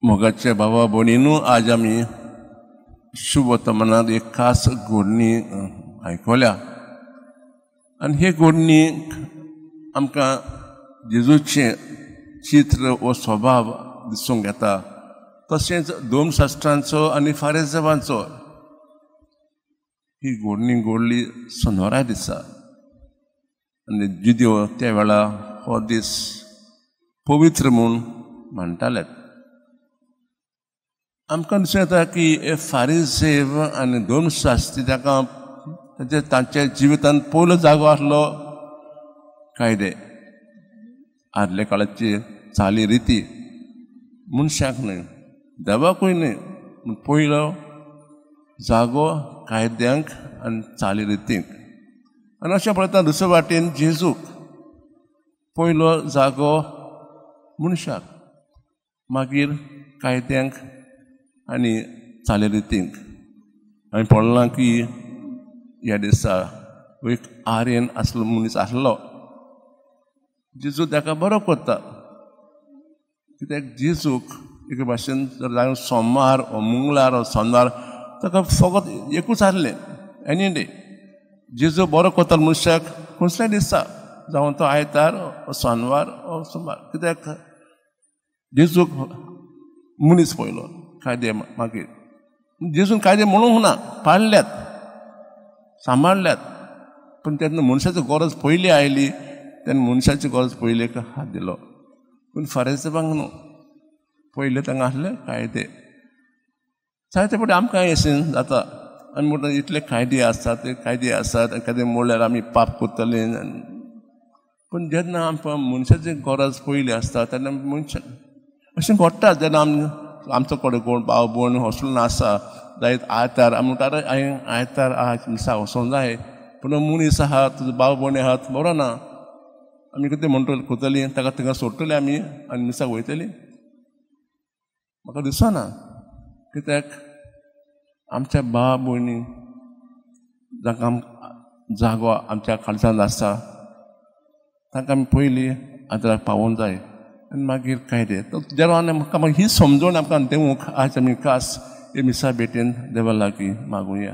मोगाचे भावा भयणीनू, आज आमी शुभ वर्तमानांत एक खास घोडणी आयकल्या आनी हे घोडणीक आमकां जेजूचें चित्र वो स्वभाव दिसूंक येता, तशेंच धर्मशास्त्रांचो आनी फारीसावांचो. ही घोडणी घडली सोनवारा दिसा आनी जुदियो त्या वेळा हो दीस पवित्र म्हूण म्हणटाले. आमकां दिसूं येता की फारीसेव आनी धर्मशास्त्री ताका तांचे तांच्या जिवितांत पयलो जागो आसलो कायदे, आदल्या काळाची चाली रिती, मनशाक न्हय देवाकूय न्हय, पूण पयलो जागो कायद्यांक आनी चाली रितींक. आनी अशें पळयता दुसरे वाटेन जेजूक पयलो जागो मनशाक, मागीर कायद्यांक आनी चाली रितींक. हांवें पळयलां की ह्या दिसा एक आर्यन आसलो मनीस आसलो, जेजू ताका बरो करता, कित्याक जेजूक एके भाशेन जर सोमार वो मंगळार वो सोनार ताका फकत एकूच आसलें एनी डे. जेजू बरो करता मनशाक खंयच्याय दिसा, जावं तो आयतार वो सोनवार वो सोमार, कित्याक जेजूक मनीस पयलो कायदे मागीर. जेजून कायदे म्हणूंक ना, पाळल्यात सांबाळल्यात, पूण तेन्ना मनशाची गरज पयली आयली तेन्ना मनशाची गरज पयली हात दिलो. पूण फारीसावांक न्हू, पयले तांकां आसले कायदे. जायते फावटी आमकां अशें जाता, आमी म्हणटा इतले कायदे आसात, ते कायदे आसात आनी कायदे मोडल्यार आमी पाप करतले. पूण जेन्ना आमकां मनशाची गरज पयली आसता तेन्ना मनशां अशें घडटा. जेन्ना आमी आमचो कडेन कोण भाव भयण हॉस्टेलान आसा जायत आयतार आमी म्हणटा अरे हांवें आयतार आज मिसा वचोंक जाय, पूण मनीस आहा तुजो भाव भयण आहा बरो ना, आमी कितें म्हणटले करतलीं, ताका थिंगा सोडटले आमी आनी मिसाक वयतली? म्हाका दिसना. कित्याक आमच्या भाव भयणी जांकां जागो आमच्या काळजांत आसा तांकां आमी पयलीं आदाराक पावोवंक जाय आनी मागीर कायदे. देवान आमकां ही समजून आमकां दिवंक आज आमी खास हे मिसा भेटेन देवा लागीं मागुया.